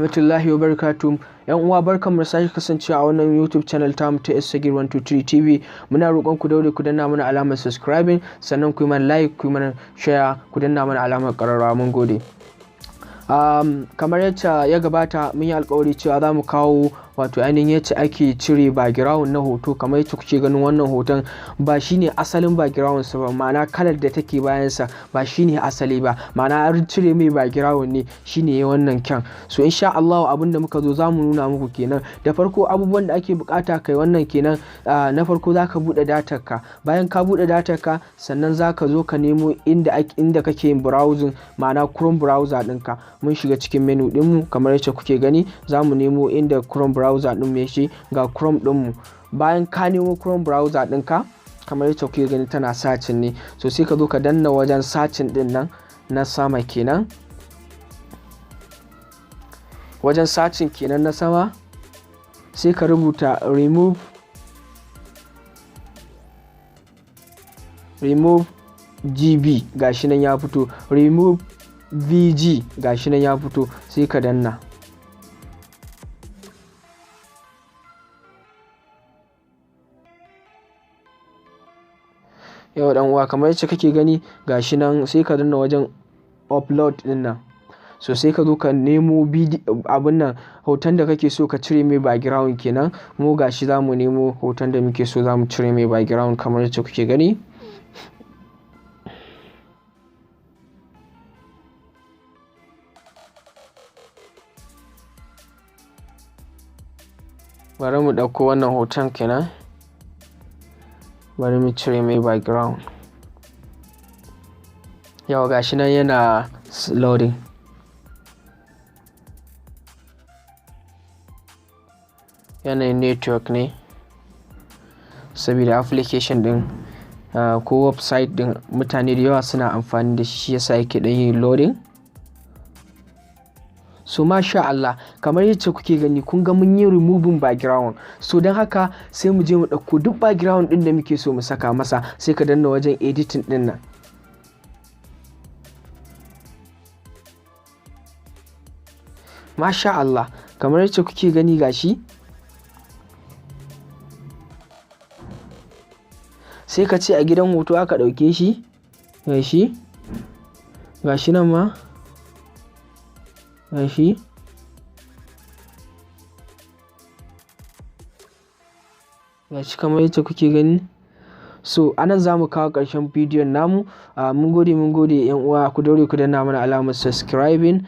Rahmatullahi wa barakatuh. Yan uwa, barkanmu da sake kasancewa a wannan YouTube channel tamu ta Sagir 123 TV. Muna roƙon ku daure ku danna mana alamar subscribing, sannan ku yi mana like, ku yi mana share, ku danna mana alamar ƙararrawa. Mun gode. Kamar yadda ya gabata, mun yi alkawari cewa za mu kawo, wato ainihin, yacce ake cire background na hoto. Kamar yacce kuke ganin wannan hoton, ba shine asalin background sa ba, ma'ana kalar da take bayansa ba shine asali ba, ma'ana an cire mai background ne shine wannan kyan. So insha Allah abin da muka zo za mu nuna muku kenan. Da farko, abubuwan da ake bukata kai wannan kenan. Na farko, zaka bude datar ka. Bayan ka bude datar ka, sannan zaka zo ka nemo inda kake yin browsing, ma'ana Chrome browser ɗinka. Mun shiga cikin menu ɗinmu kamar yacce kuke gani. Za mu nemo inda Chrome browser ɗin yake. Ga Chrome ɗinmu. Bayan ka nemo Chrome browser ɗinka, kamar yacce kuke gani, tana searching ne. So sai ka zo ka danna wajen searching ɗin nan na sama kenan, wajen searching kenan na sama, sai ka rubuta remove gb. Gashi nan ya fito, remove bg, gashi nan ya fito, sai ka danna. Yau dan uwa, kamar yacce kake gani, gashi nan, sai ka danna wajen upload din nan. So sai ka zo ka nemo abin nan, hoton da kake so ka cire mai background kenan. Mu gashi za mu nemo hoton da muke so za mu cire mai background, kamar yacce kuke gani. Bari mu ɗauko wannan hoton kenan, bari mu cire mai background. Yau gashi nan yana loading. Yanayin network ne, saboda application din ko website din mutane da yawa suna amfani da shi, yasa yake ɗan yin loading. So masha Allah, kamar yacce kuke gani, kun ga mun yi removing background. So don haka sai mu je mu ɗauko duk background ɗin da muke so mu saka masa. Sai ka danna wajen editing ɗin nan. Masha Allah, kamar yacce kuke gani, gashi, sai ka ce a gidan hoto aka ɗauke shi. Gashi, gashi nan ma, gashi. Gashi kamar yacce kuke gani. So anan za mu kawo ƙarshen bidiyon namu. Mun gode, mun gode yan uwa. Ku daure ku danna mana alamar subscribing.